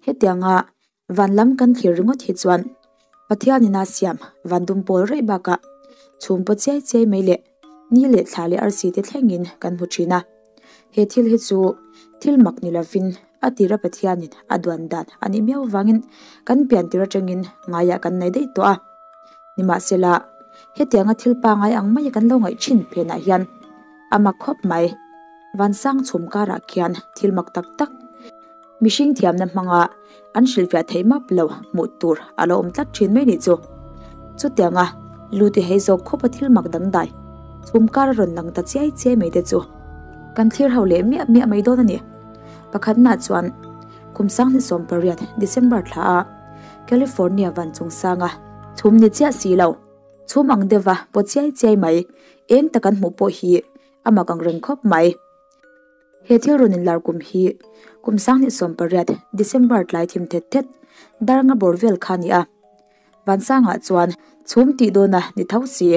Hetianga van lam kan thlir ringawt hi chuan Pathianin a siam van dum pawl raih bakah chhum paw chiai chiai mai leh ni leh thla leh arsi te thlengin kan hmu thin a. He thil hi chu thil mak ni lovin a tira Pathianin a duan dan a nih miau vangin kan pian tir atangin ngaiah kan nei daih tawh a. Nimahsela, hetianga thil pangai ang maia kan lo ngaih thin phenah hian a mak khawp mai. Vansang chhum karah khian thil mak tak tak mihring thiamna hmanga an hrilhfiah theih map lo hmuh tur a lo awm tlat thin mai nih chu. Chutianga lu ti hei zawk khawpa thil mak dangdai chhum kar a rawn lang ta chiai chiai mai te chu kan thlir ho leh miah miah mai dawn a ni. Pakhatnaah chuan kum 2018 December thla a California van chungsanga chhum ni chiah si lo chhum ang deuha paw chiai chiai mai eng tak an hmuh pawh hi a mak ang reng khawp mai. He thil rawn inlar kum hi kum 2018 December tlai thim thet thet dar nga bawr vel kha a ni a. Vansangah chuan chhum tih dawna ni tho si.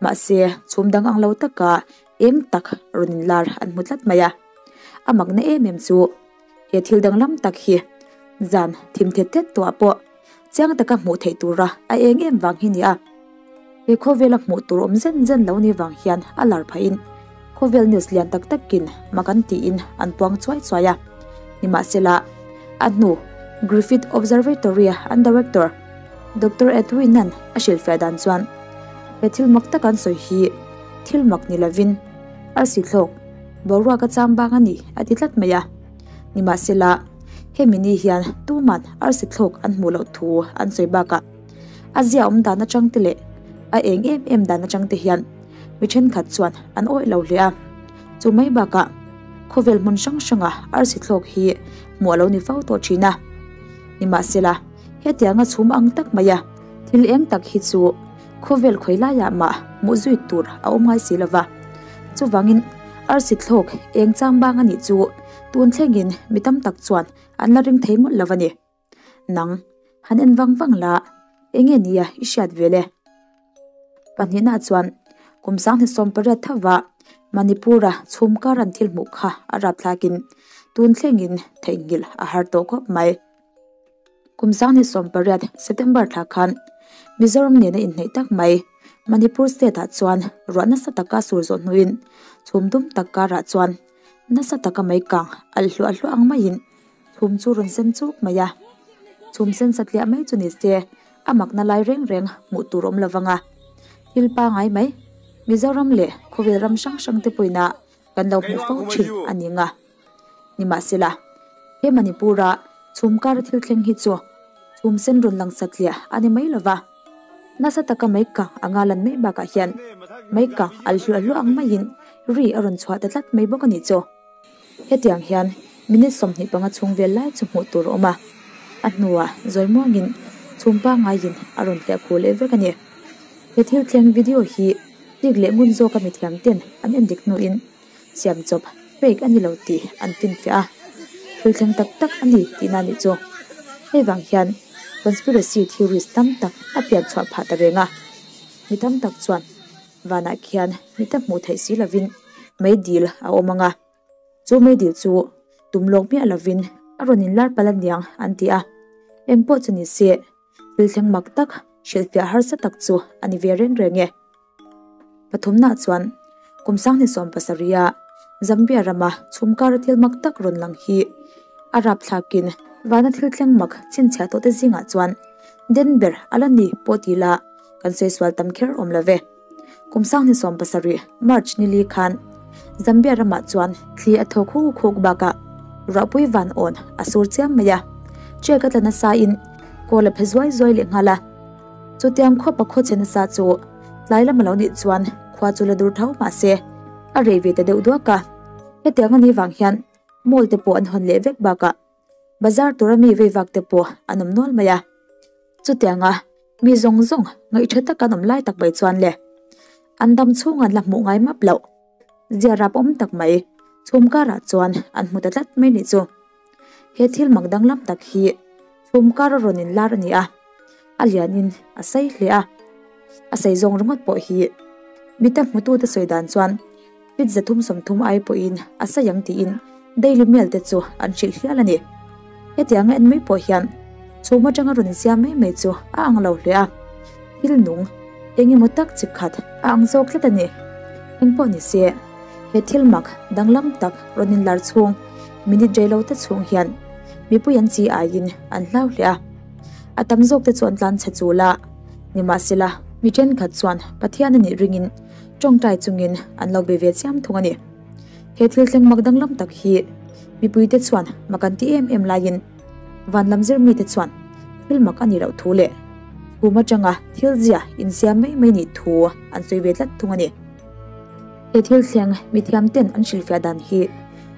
Mahse, chhum dang ang lo taka eng tak rawn inlar an hmu tlat mai a. A makna em em chu he thil danglam tak hi zan thim thet thet tawhah pawh chiang taka hmuh theih tura a eng em vang hi ni a. He khawvela hmuh tur awm zen zen lo ni vang hian a lar phahin khawvel news lian tak takin mak an tiin an puang chuai chuai a. Nimahsela, a hnu Griffith Observatory-a an director Doctor Edwin-a'n a hrilhfiah dan chuan he thil mak tak an sawi hi thil mak ni lovin arsi thlawk boruak a cham bang a ni a ti tlat mai a. Nimahsela, hemi ni hian tuman arsi thlawk an hmuh loh thu an sawi bakah a zia awm dan atang te leh a eng em em dan atang te hian mi thenkhat chuan an awih lo hle a. Chu mai bakah khawvel hmun hrang hranga arsi thlawk hi hmuh a lo ni fo tawh thin a. Nimahsela, hetianga chhum ang tak maia thil eng tak hi chu khawvel khawi laiah mah hmuh zui tur a awm ngai si lova. Chuvangin arsi thlawk eng chang bang a nih chu tun thlengin mi tam tak chuan an la ring thei mawlh lo a ni. Nang, han en vang vang la, enge nia i hriat ve le? Pahnihna chuan kum 2018 thova Manipur-a chhum kar an thil hmuh kha a rapthlakin tun thlengin theihnghilh a har tawh khawp mai. Kum 2018 September thla khan Mizoram nena inhneih tak mai Manipur state-ah chuan ruah nasa taka sur zawh hnuin chhum dum tak karah chuan nasa taka mei kang alh hluah hluah ang maiin chhum chu rawn sen chuk mai a. Chhum sen satliah mai chu ni se a makna lai reng reng hmuh tur awm lo vang a. Thil pangai mai Mizoram leh khawvel ram hrang hrang te pawhin a kan lo hmuh fo thin a ni nga. Nimahsela, he Manipur-a chhum kara thil thleng hi chu chhum sen rawn lang satliah a ni mai lo va. Nasa taka mei kang anga lan mai bakah hian mei kang alh hluah hluah ang maiin ri a rawn chhuah ta tlat mai bawk a nih chu. Hetiang hian minute 25 chhung vel lai chu hmuh tur a awm a, a hnuah zawi muangin chhum pangaiin a rawn hliah khuh leh vek a ni. He thil thleng video hi tik leh ngun zawka mithiam ten an endik hnuin siam chawp fake a ni lo tih an finfiah a, thil thleng tak tak a ni tihna nih chu. Hei vang hian conspiracy theories tam tak a pian chhuah phah ta reng a, mi tam tak chuan Vanah khian mita hmuh theih si lovin meidil a awm ang a, chu meidil chu tum lawk miah lovin a rawn inlar palh aniang an ti a. Eng pawh chu ni se, thil thleng mak tak, hrilhfiah harsa tak chu a ni ve reng reng e. Pathumnaah chuan kum 2017 a Zambia rama chhumkara thil mak tak rawn lang hi a rapthlakin vana thil thleng mak chhinchhiah tawhte zingah chuan den ber a la ni pawh ti la, Kan sawi sual tam kher awm lo ve. Kum 2017 March ni li khan Zambia ramah chuan thli a thaw khuk khuk bakah ruahpui van awn a sur chiam mai a. Check a tla nasa in kawl a phe zuai zuai leh nghal a. Chutiang khuapa khaw che nasa chu tlai lam a lo nih chuan khua chu la dur tho mahse a rei ve ta deuh duak a. Hetiang a nih vang hian mall te pawh an hawn leh vek bakah bazar tura mi vei vak te pawh an awm nual mai a. Chutianga mi zawng zawng ngaih tha tak an awm lai tak mai chuan le an dam chhung an la hmuh ngai map loh zia rap awm tak mai chhum karah chuan an hmu ta tlat mai nih chu. He thil mak danglam tak hi chhum kar a rawn inlar a ni a, a lianin a sei hle a, a sei zawng ringawt pawh hi mite hmutute sawi dan chuan feet 330 ai pawhin a sei ang tiin Daily Mail te chu an hrilh hial a ni. Hetianga en mai pawh hian chhum atanga rawn insiam mai mai chu a ang lo hle a, thil nung eng emaw tak chi khat a ang zawk tlat a ni. Engpawh ni se, he thil mak danglam tak rawn inlar chhung minute rei lo te chhung hian mipui an chi aiin an hlau hle a, a tam zawk te chu an tlan chhe chul a, nimahsela mi thenkhat chuan Pathian a nih ringin tawngtai chungin an lo be ve chiam thung a ni. He thil thleng mak danglam tak hi mipuite chuan mak an ti em em laiin van lam zir mite chuan thil mak a nih loh thu leh chhum atanga thil zia insiam mai mai nih thu an sawi ve tlat thung a ni. He thil thleng mithiam ten an hrilhfiah dan hi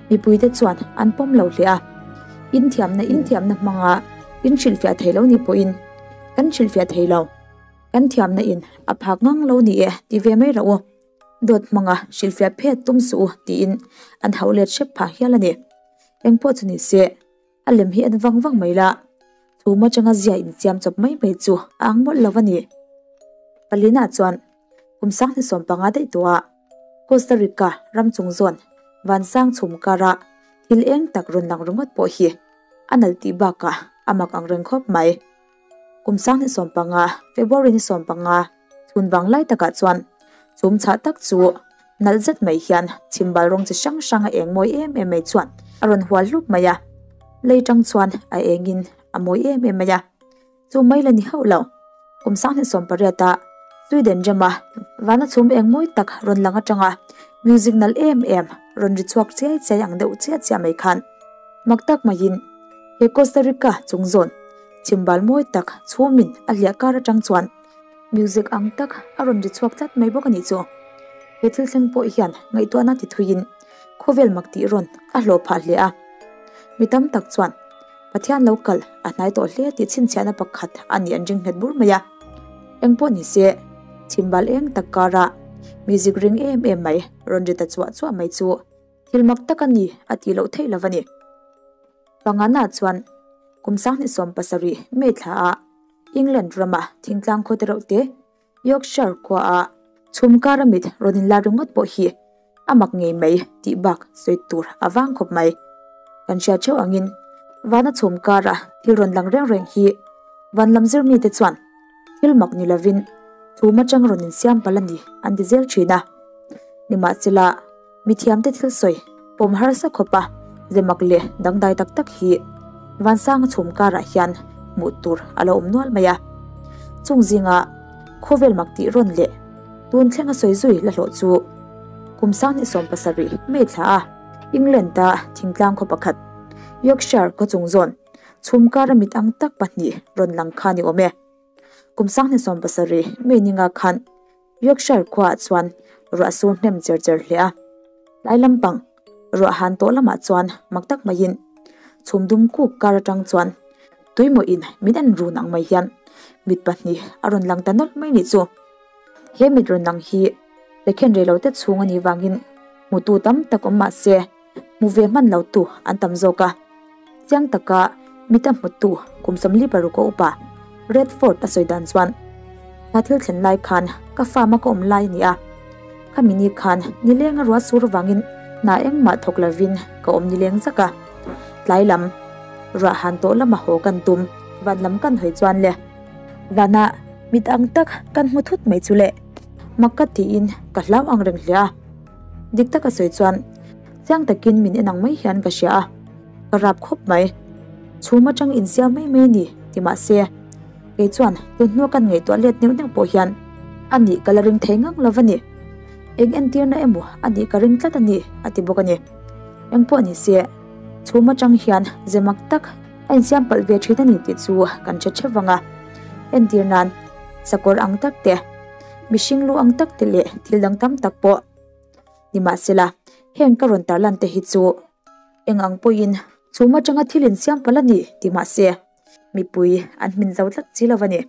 mipuite chuan an pawm lo hle a, inthiamna inthiamna hmanga in hrilhfiah thei lo ni pawhin kan hrilhfiah thei lo, kan thiamna in a phak ngang lo ni e ti ve mai rawh u. Dawt hmanga hrilhfiah phet tum suh u tiin an hauh let hrep phah hial a ni. Engpawh chu ni se, a lem hi en vang vang mai la, chhum atanga zia insiam chawp mai mai chu a ang mawlh lo a ni. Palina chuan kum sanghnih 15 daih tawhah Costa Rica ram chung zawn vansang chhum kara thil eng tak rawn lang ringawt pawh hi a nalh tih bakah a mak ang reng khawp mai. Kum 2015, February ni 15, chhun vang lai takah chuan chhum chhah tak chu nalh zet mai hian chhimbal rawng chi hrang hrang a eng mawi em em mai chuan a rawn hual hlup mai a, lei tang chuan a engin a mawi em em mai a, chu mai la ni hauh lo. Kum 2018 a Sweden rama vana chhum eng mawi tak rawn lang atanga music nalh em em rawn ri chhuak chiai chiai ang deuh chiah chiah mai khan mak tak maiin he Costa Rica chung zawn Chhimbal mawi tak chhumin a hliah kar atang chuan music ang tak a rawn ri chhuak tlat mai bawk a nih chu. He thil thleng pawh hian ngaihtuahna ti thuiin khawvel mak tih rawn a hlawh phah hle a. Mi tam tak chuan Pathian lo kal a hnai tawh hle tih chhinchhiahna pakhat a nih an ring nghet bur mai a. Engpawh ni se, chhimbal eng tak kara music ring em em mai rawn ri ta chuah chuah mai chu thil mak tak a ni a tih loh theih lo a ni. Pangana chuan kum 2017 May thla ah England rama thingtlang khaw te reuh te Yorkshire khua ah chhum kara mit rawn inlar ringawt pawh hi a mak ngei mai tih bak sawi tur a vang khawp mai. Kan hriat theuh angin vana chhum kara thil rawn lang reng reng hi van lam zir mite chuan thil mak ni lovin chhum atang rawn insiam palh a ni an ti zel thin a. Nimahsela. Mithiamte thil sawi pawm harsa khawpa zemak leh dangdai tak tak hi Vansanga chhum karah hian hmuh tur a lo awm nual mai a. Chung zinga khawvel mak tih rawn leh tun thlenga sawi zui la hlawh chu kum 2017 May thla a England-a thingtlang khaw pakhat Yorkshire khaw chung zawn chhum kara mit ang tak pahnih rawn lang kha ni awm e. Kum 2017 May ninga khan Yorkshire khuaah chuan ruah sur hnem cher cher hle a, tlai lampang ruah han tawh lamah chuan mak tak maiin chhum dum kuk kar atang chuan tuimawiin min en run ang mai hian mit pahnih a rawn lang ta nawlh mai nih chu. He mit rawn lang hi lekhen rei lo te chhung a nih vangin hmutu tam tak awm mah se hmu ve hman lo tu an tam zawk a. Chiang taka mit a hmutu kum 46 a upa Redford a sawi dan chuan Kha thil thlen lai khan ka farm a ka awm lai a ni a, khami ni khan nileng a ruah sur vangin hna engmah thawk lovin ka awm nileng zak a, tlai lam ruah han tawh lama haw kan tum van lam kan hawi chuan le vanah mit ang tak kan hmu thut mai chu le mak ka tiin ka hlau ang reng hle a, dik taka sawi chuan chiang takin min en ang mai hian ka hria a, ka rap khawp mai. Chhum atang insiam mai mai a ni ti mahse kei chuan tun hnua kan ngaihtuah let neuh neuh pawh hian a nih ka la ring thei ngang lo a ni. Eng entirna emaw a nih ka ring tlat a ni a ti bawk a ni. Engpawh ni se chhum atang hian ze mak tak a insiam palh ve thin a ni tih chu kan hre theuh vang a. Entir nan sakawr ang tak te, mihring lu ang tak te leh thil dang tam tak pawh nimahsela heng ka rawn tarlan te hi chu Eng ang pawhin chhum atanga thil insiam palh a ni ti mahse mipui an hmin zo tlat si lo a ni.